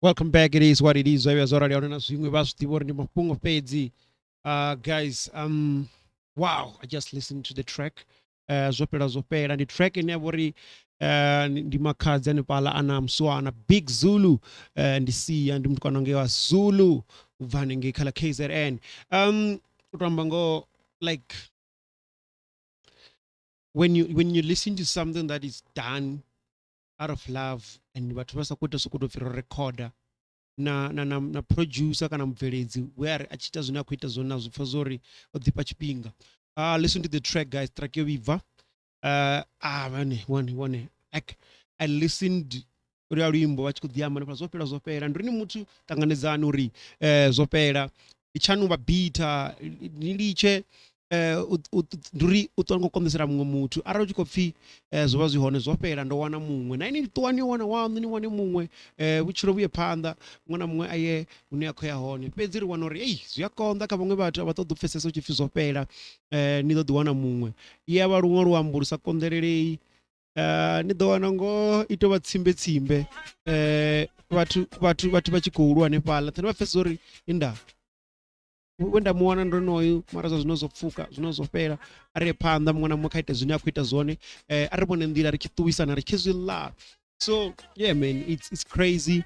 Welcome back. It is what it is. Zwa vhuya zwa rali ahuna na zwiṅwe vha zwi ḓivha uri ndi mafhungo fhedzi. Guys, wow, I just listened to the track. Zwo fhela zwo fhela ndi track ine ya vha uri ndi Makhadzi hanefhaḽa ana Muswana Big Zulu, ndi sia ndi mutukana ngei wa Zulu u bva hanengei kha ḽa KZN. U to amba ngoho, like when you listen to something that is done out of love and vhathu vha sa khou ita sokou tou pfhi ro recorder na producer kana mubveledzi we a ri a tshi ita zwine a khou ita zwone na zwi pfha zwori o ḓifha tshifhinga. Listen to the track, guys. Track yo vhibva. Ah man, one one like I listened uri a luimbo vha tshi khou ḓi amba hanefhaḽa zwo fhela zwo fhela ndi ri ni muthu ṱanganedzani uri zwo fhela litshani u vha bitter, ni litshe ndi uri u ṱwa ngo konḓisela muṅwe muthu arali u tshi khou pfhi zwo vha zwi hone zwo fhela ndo wana muṅwe na ini ṱuwani wana waṋu ni wane muṅwe, vhutshilo vhuye phanḓa, muṅwe na muṅwe aye hune a khou ya hone. Fhedzi ri wana uri ei zwi a konḓa kha vhaṅwe vhathu a vha ṱoḓi u pfesesa u tshi pfhi zwo fhela, ni ḓo ḓi wana muṅwe i ya vha luṅwe luambo lu sa konḓelelei. Ni ḓo wana ngo i tou vha tsimbe tsimbe, vhathu vha tshi khou lwa hanefhaḽa ṱhane vha pfesesa uri inda we nda mu wana ndo noyu mara zwa zwino zwo pfuka zwino zwo fhela a ri ye phanḓa muṅwe na muṅwe kha ite zwine a khou ita zwone, a ri vhone nḓila ri tshi ṱuwisana ri tshi zwi ḽa. So yeah man, it's crazy.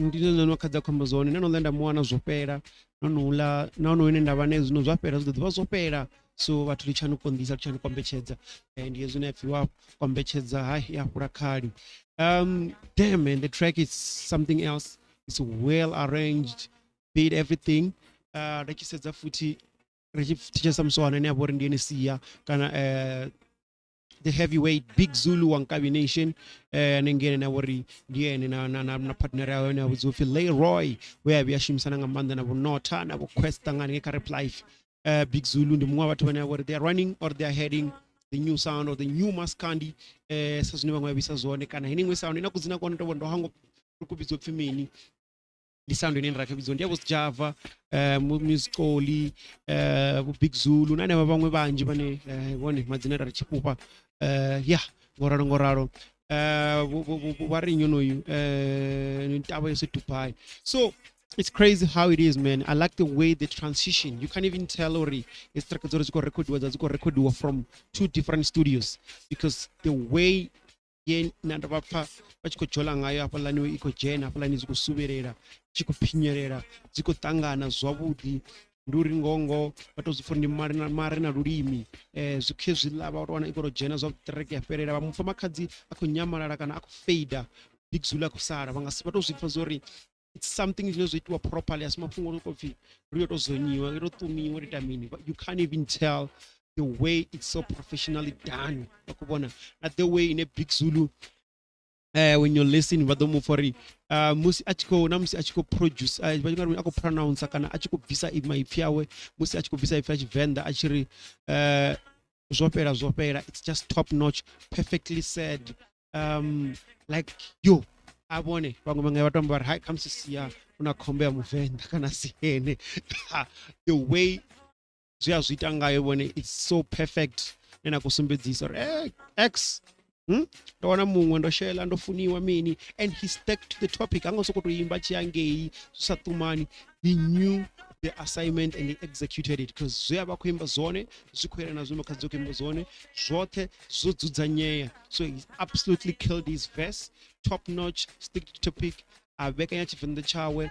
Ndi zwone Makhadzi a khou amba zwone na no ḽa nda mu wana zwo fhela no no ḽa na honoyo ine nda vha nae zwino zwa fhela zwi ḓo ḓivha zwo fhela. So vhathu litshani u konḓisa, litshani u kombetshedza. Ndi hezwi zwine pfhi wa kombetshedza hai ya fhula khali. Damn man, the track is something else. It's well arranged beat, everything. Ri tshi sedza futhi ri tshi thetshelesa Muswana ane a vha uri ndi ene sia kana the heavyweight Big Zulu wa Nkabi Nation, hanengei ene na vhori ndi ene na partner yawe ane a vhidziwa upfhi Leroy we a vhuya shumisana nga maanḓa na vho Nota na vho Quest ngani kha Rap Life. Big Zulu ndi muṅwe wa vhathu vhane vha vhori they are running or they are heading the new sound or the new maskandi, sa zwine vhaṅwe vha vhisa zwone kana heneyi iṅwe sound ina kudzina kone to ndo hango ku vhidzwa upfhi mini. Ndi sound ine ra kha vhidzwa ndi ya vho Java, Musically, vho Big Zulu na henevha vhaṅwe vhanzhi vhane vhone madzina ra ri tshi fhufha, ya ngoralo ngoralo, vha ri nyonoyu ntavha yose Dubai. So it's crazy how it is, man. I like the way the transition, you can't even tell uri it's track dzi khou rekhodiwa dza dzi khou rekhodiwa from two different studios, because the way ye na nda vha pfa vha tshi khou dzhola ngayo hafhaḽani i khou dzhena hafhaḽani dzi khou suvhelela dzi khou phinyelela dzi khou ṱangana zwavhuḓi. Ndi uri ngoho ngoho vha to zwi pfa uri ndi mare na mare na lulimi, zwi khe zwiḽa vha tou wana i khou tou dzhena zwa track ya fhelela vha mupfa Makhadzi a khou nyamalala kana a khou fader, Big Zulu a khou sala vha nga si vha to zwi pfa zwori it's something zwine zwo itiwa properly a si mafhungo o pfhi ri yo to zonyiwa ri to ṱumiwa ri ita mini. You can't even tell the way it's so professionally done. Vha khou vhona na the way ine Big Zulu, when you listen vha ḓo mu pfa uri musi a tshi khou na musi a tshi khou produce, vha tshi nga ri a khou pronounce kana a tshi khou bvisa maipfi awe musi a tshi khou bvisa ipfi a Tshivenḓa a tshi ri zwo fhela zwo fhela, it's just top notch, perfectly said. Like yo a vhone vhaṅwe vha nga vha tomba vha ri hai khamusi sia una khombo ya muvenḓa kana si ene. The way zwi a zwi ita ngayo vhone, it's so perfect ne na khou sumbedzisa uri x Ndo wana muṅwe ndo shela ndo funiwa mini and he stuck to the topic a ngo sokou tou imba tshi angei zwi sa ṱumani. He knew the assignment and he executed it because zwe a vha khou imba zwone zwi khou yelana na zwine Makhadzi khou imba zwone zwoṱhe zwo dzudzanyea. So he absolutely killed his verse, top notch, stick to topic, a vhekanya Tshivenḓa tshawe,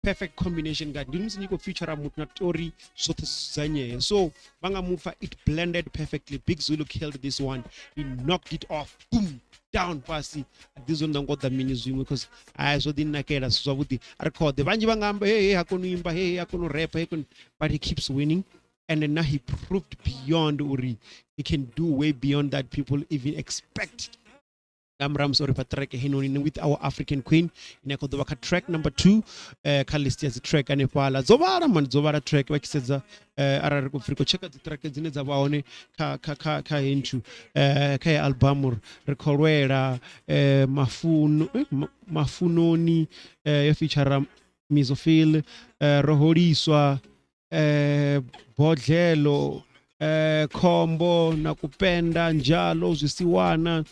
perfect combination nga ndi musi ni khou feature muthu na tori zwoṱhe zwi dzudzanyee so vha nga mupfa it blended perfectly. Big Zulu killed this one. He knocked it off, boom, down fhasi a ḓi zwo ngo ḓa mini zwiṅwe because ai zwo ḓi nakela zwithu zwavhuḓi a ri khoḓe vhanzhi vha nga amba hey hey ha koni u imba, hey hey ha koni u rap, hey koni, but he keeps winning and then now he proved beyond uri he can do way beyond that people even expect nga murahu musi uri fha track heinoni with our African Queen ine ya khou ḓo vha kha track number 2, kha list ya dzi track hanefhaḽa dzo vhala mani dzo vhala track vha tshi sedza, arali ri khou pfhi ri khou tsheka dzi track dzine dza vha hone kha henthu, kha ya album ri khou lwela, mafuno, mafunoni, yo feature Mizofil, ro holiswa, bodlelo, khombo na kupenda njalo zwisiwana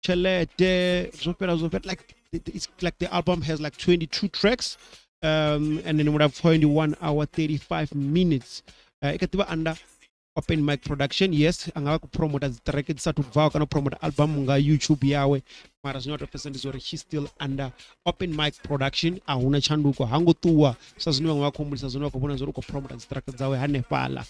tshelede zwo fhela zwo fhela like It's like the album has like 22 tracks, and then mulapfu wayo ndi 1 hour 35 minutes. I kha ḓivha under Open Mic Production. Yes, a nga vha khou promota dzi track dzi sathu bvaho kana u promota album nga YouTube yawe, mara zwine wa tou pfesesa ndi zwa uri she still under Open Mic Production. A huna tshanduko, ha ngo ṱuwa sa zwine vhaṅwe vha khou humbulisa zwone, vha khou vhona zwa uri u khou promota dzi track dzawe hanefhaḽa.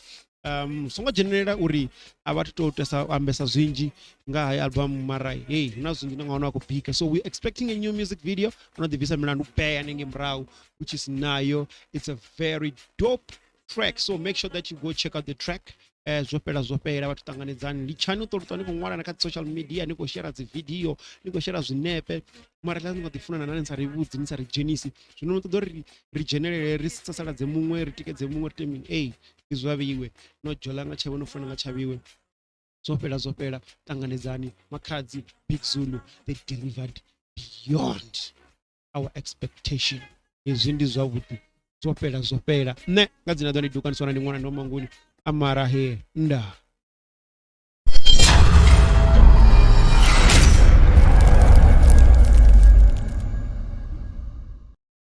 Songo dzhenelela uri a vha tou tesa u ambesa zwinzhi nga ha album, mara hey, hu na zwinzhi na nga wana vha khou bika. So we expecting a new music video no ḓi bvisa milandu bea hanengei murahu, which is nayo it's a very dope track. So make sure that you go check out the track. Zwo fhela, zwo fhela. Vhathu ṱanganedzani, litshani u ṱolutwa ni khou ṅwala na kha social media, ni khou shera dzi video, ni khou shera zwinepe, mara ḽa ni nga ḓi funana na ni sa ri vhudzi, ni sa ri dzhenisi. Zwino no ṱoḓa uri ri dzhenelele, ri sasaladze muṅwe, ri tikedze muṅwe, ri ite mini? Ei, ndi zwa vhiwe no dzhola nga tshavhiwe, no funa nga tshavhiwe. Zwo fhela, zwo fhela. Ṱanganedzani Makhadzi, Big Zulu. They delivered beyond our expectation. Hezwi ndi zwavhuḓi. Zwo fhela, zwo fhela. Nṋe nga dzina ḓo ndi dukaniswana ndi ṅwana ndi wa manguni amara he nda.